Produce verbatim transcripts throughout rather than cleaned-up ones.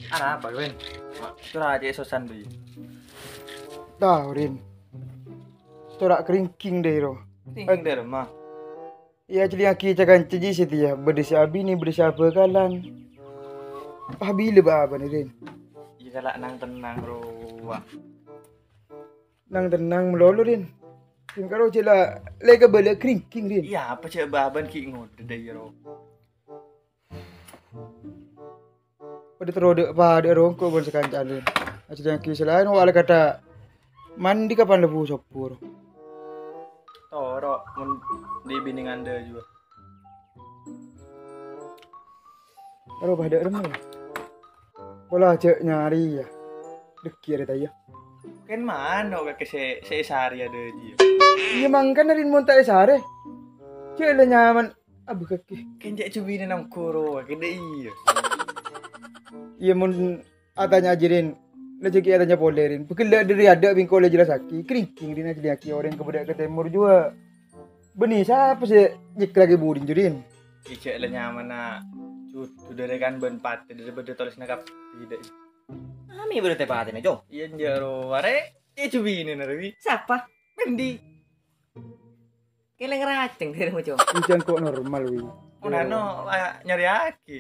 Arapa, Rin? Cora' cè' sossana, Rin. Tao, Rin. Cora' kringking dâri ro. Kringking dâri ma? Iyâ, ajhâliyaghi ca-kanca jiyâ satèya, bâdâ sè abinè, bâdâ sè abhâkalan. Pas bilâ bâ-abâna, Rin? Iyâ, kala' nang-tennang rowa. Nang-tennang malolo, Rin. Sèngko' ro jhâ' la lè kabâlâ kringking, Rin. Iyâ, apa cè' bâ-abâna ghi' ngodâ dâ' iyâ ro. Padâ terro dâ'-padâ' ro engko' bân sakanca'an, Rin. Ajhâliyaghi sè laèn, wa' la kadhâ' mandi kapan lebu sobbhu ro. Toro', mon dhi' binè ngandhâ jiyâ. Ro padâ' remma, yâ. Pola jhâ' nyarè, yâ. Dâggi' arè ta' iyâ. Kèng mano' kakè sè, sè èsarè adâ' jiyâ. Iyâ, mangkana, Rin, mon ta' èsarè. Jhâ' la nyaman. Abbhu kakè. Kèng cè' jhubinè nang ghuru, kèng dâ' iyâ. Iyâ, mon atanya jiyâ, Rin. La jhâ' ghi' atanya polè, Rin. Pagghellâ' dâri adâ' bengko la jellassaghi. Kringking, Rin, ajhâliyaghi orèng kabâdâ' ka tèmor jiyâ. Bânnè sapa sè nyèklaghi budina, Rin? Ijâ la nyamana judhu dâri kan bân patè dâri bâdâ tolèsanna kabbhi dâ'. Ami bâdâ tepatèna, Cong. Iyâ, enjâ' ro, arè, è jhubinèna, Wi. Sapa? Mendhi. Kèlèng racèng dâri mo, Cong. Ijâ engko' normal, Wi. Mon anu, la nyarèyaghi.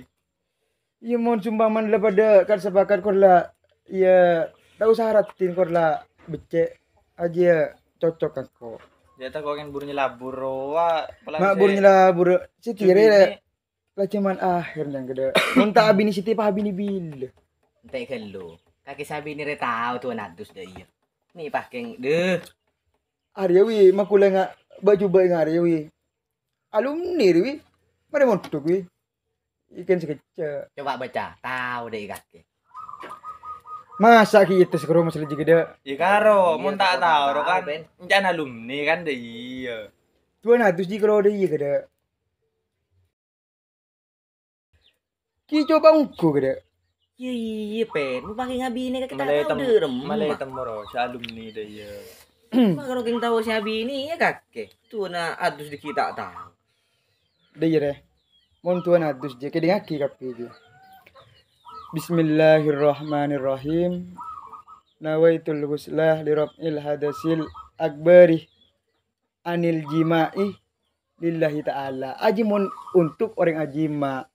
Iyâ, mon sumpamana la padâ kan-sapakat kor la, iyâ, ta' osa raddhin kor la beccè', ajiyâ cocok ka engko'. Jâ' ta' kok kèng buru nyalabur rowa, apalagi ma' buru nyalabur, sè tirè la, la jhâman akhèr nèng kadâ'. Mon ta' abinè satèya, abinè bilâ. Ente' ghâllu. Kakè sabinè rè tao duwâna adus dâ' iyâ. Ni' pakèng, deh. Arèya, Wi, makulâ nga-, bâ-jubâ' nga' arèya, Wi. Alumni rè, Wi. Marè mondhuk, Wi. Ikan sakejjhâ'. Coba baca, tao dâ' kakè. Masa' ghi' ètes ka roma sè lajhi kadâ'? Iyâ karo, mon ta' tao ro kan, enca'na alumni kan dâ' iyâ. Duwâna adus jiyâ karo dâ' iyâ kadâ'. Ghi' coba ongghu kadâ'. Iyâ, iyâ, Pèn. Mon pakèng abinè kakè ta' tao dâ' remma. Malè tèmor, sè alumni dâ' iyâ. Mara kèng tao sè abinè, iyâ kakè. Duwâna adus dâggi' ta' tao. Dâ' iyâ, rè. Mon duwâna adus jiyâ, kèdingngaghi kabbhi jiyâ. Bismillahirrahmanirrahim. Nawaitul ghusla li raf'il hadasil akbari anil jima'i lillahi ta'ala. Ajiyâ mon untuk orèng ajima'.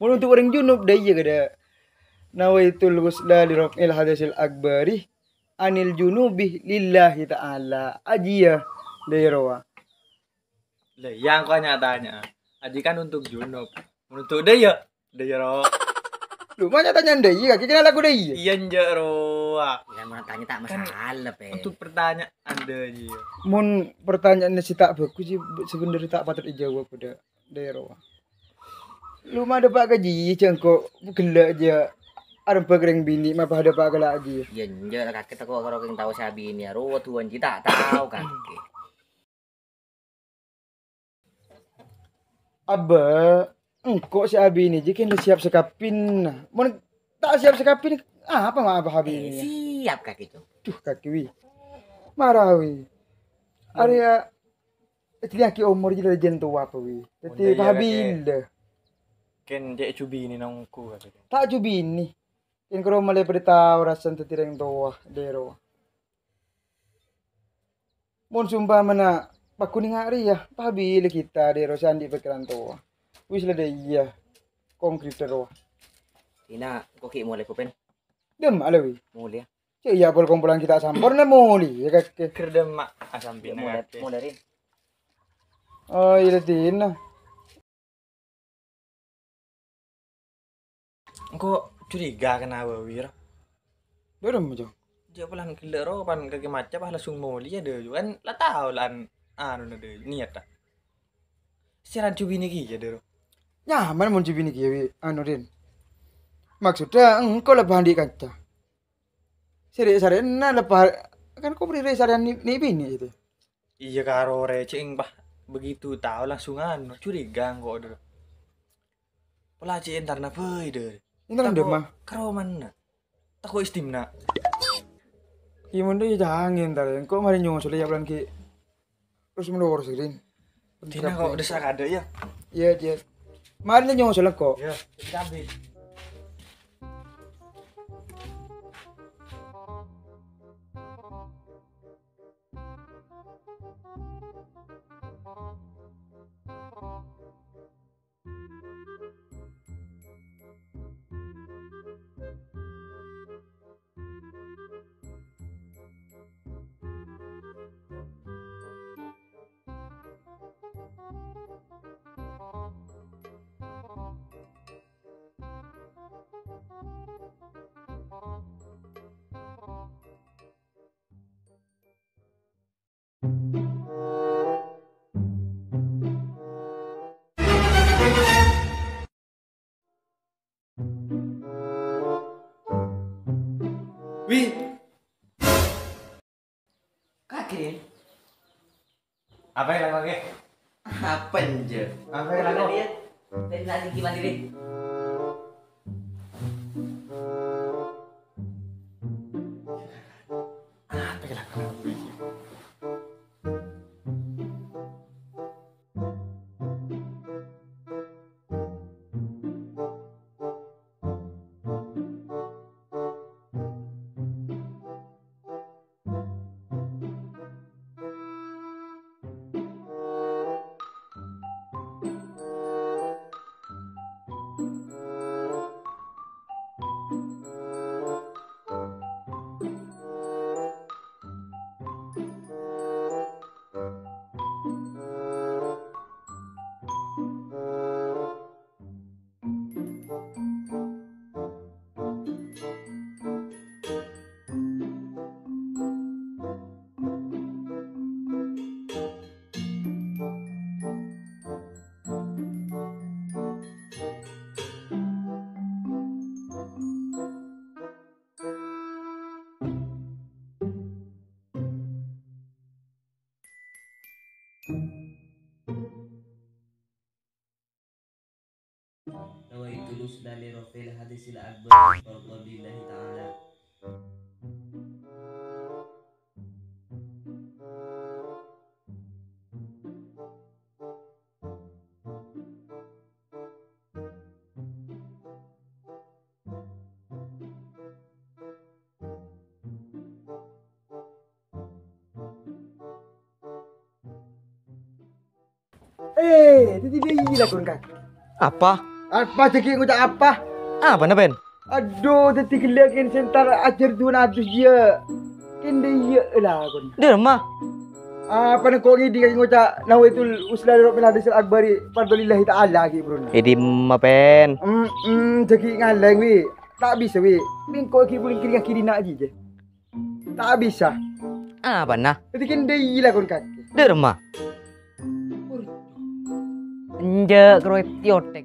Mon untuk orèng junub, dâ' iyâ kadâ'. Nawaitul ghusla li raf'il hadasil akbari anil junubi lillahi ta'ala. Ajiyâ, dâ' iyâ rowa. Lah, iyâ engko' nya-tanya. Ajiyâ kan untuk junub. Untuk dâ' iyâ, dâ' iyâ, ro. Lu, ma' nya-tanya dâ' iyâ, kakè kenal aku dâ' iyâ? Iyâ, enjâ', ro. Kan mon tanya ta' masalah, Pè. Untuk pertanyaan dâ' iyâ. Mon pertanyaan sè ta' bhâghus sih, sebenarnya ta' patut èjâwâb, dâ', dâ' iyâ, ro. Lu ma' dâpa' ka jiyâ, jhâ' engko' ghellâ' jiyâ. Arembhâk rèng binè', ma' padâpa' ka la' jiyâ. Iyâ, enjâ', kakè tako' karo kèng tao sè abinè, ro, duwâna jiyâ ta' tao, kakè. Abbâ, engko' sè abinè jiyâ kèng la siap sakabinna. Mon ta' siap sakabin, apa ma' abâ abinè? Eh, siap kakè, Cong. Duh, kakè, Wi. Mara, Wi. Arèya, èjhâliyaghi omor jiyâ la jhân towa, apa, Wi. Dhâddhi, mon dâ' iyâ, kakè, pabilâ. Kèng cè' jhubinè nongko, kakè. Ta' jhubinè. Kèng karo malè padâ tao rasana dhâddhi rèng towa, dâ' iyâ ro. Mon sumpamana paghun enga' rèya, pabilâ kita dâ' iyâ ro sè andi' pèkkèran towa. Wis la dâ' iyâ, konkret terro. Dina, engko' ghi' molè, Pèn. Dâmma la, Wi. Molè, yâ. Cè' iyâ pol-kompolan kita samporna molè, yâ, kakè. Ghâr dâmma, asampèna molè, kakè. Molè, Rin. Oh, iyâ, dina. Engko' curiga kèng abâ, Wi, ro. Dâremma, Cong? Jhâ' polana ghellâ' ro, pan kakè maca, pas langsung molè, yâ, dâ' iyâ. Kan la tao la an-, anuna dâ' iyâ, niyatta. Sè rajâ binè kèya, dâ' ro. Nyaman mon jhâ' binè kèya, Wi, anu, Rin. Maksoddhâ, engko' la bhândhi' kanca. Sè rè'-sarè'na la pa-, kan ko' bâri' rè'-sarè'an ni-, ni-, binè' itu. Iyâ, karo rè, cè' engko' pas begitu tao langsung anu, curiga engko', dâ' ro. Pola cè' entarna bhâi, dâ'. Entarna dâmma? Tako' karo mana? Tako' istimna. Iyâ, mon dâ' iyâ jhângan entar, engko' marè nyosola, yâ, polana ghi' terros-menerros, Rin. Dina kok dessa kadâ', yâ. Iyâ, iyâ. Marèna nyosol engko'. Iyâ, cabut. Wi. Kakè. Apa ya, Kakè? Apa, Nje? Apa ya, Kakè? Tadi, tadi gimana, deh? Apa ya, Kakè? Nawaitul usla li raf'il hadasil akbar fardhon lillahi ta'ala. Eh, dhâddhi dhâ' iyâ lakon, Kak. Apa? Apa jâghi ngoca' apa? Apana, Pen? Adhu, dhâddhi ghellâ' kèng sè entar ajhâr duwân adus jiyâ. Kèng dhâ' iyâ lakon. Dârma. Apa nengko' ngèdhing ngoca' nawaitul usla li raf'il hadasil akbari fardhon lillahi ta'ala ghi' bhuruna. È dimma, Pen? Em, em, jâghi ngalèng, Wi. Ta' bisa, Wi. Mèngko' ghi' bulâ kèringnga kèdhina' jiyâ. Ta' bisa. Apana? Dhâddhi kèng dhâ' iyâ lakon kakè. Dârma. Enjâ' karo tèotek.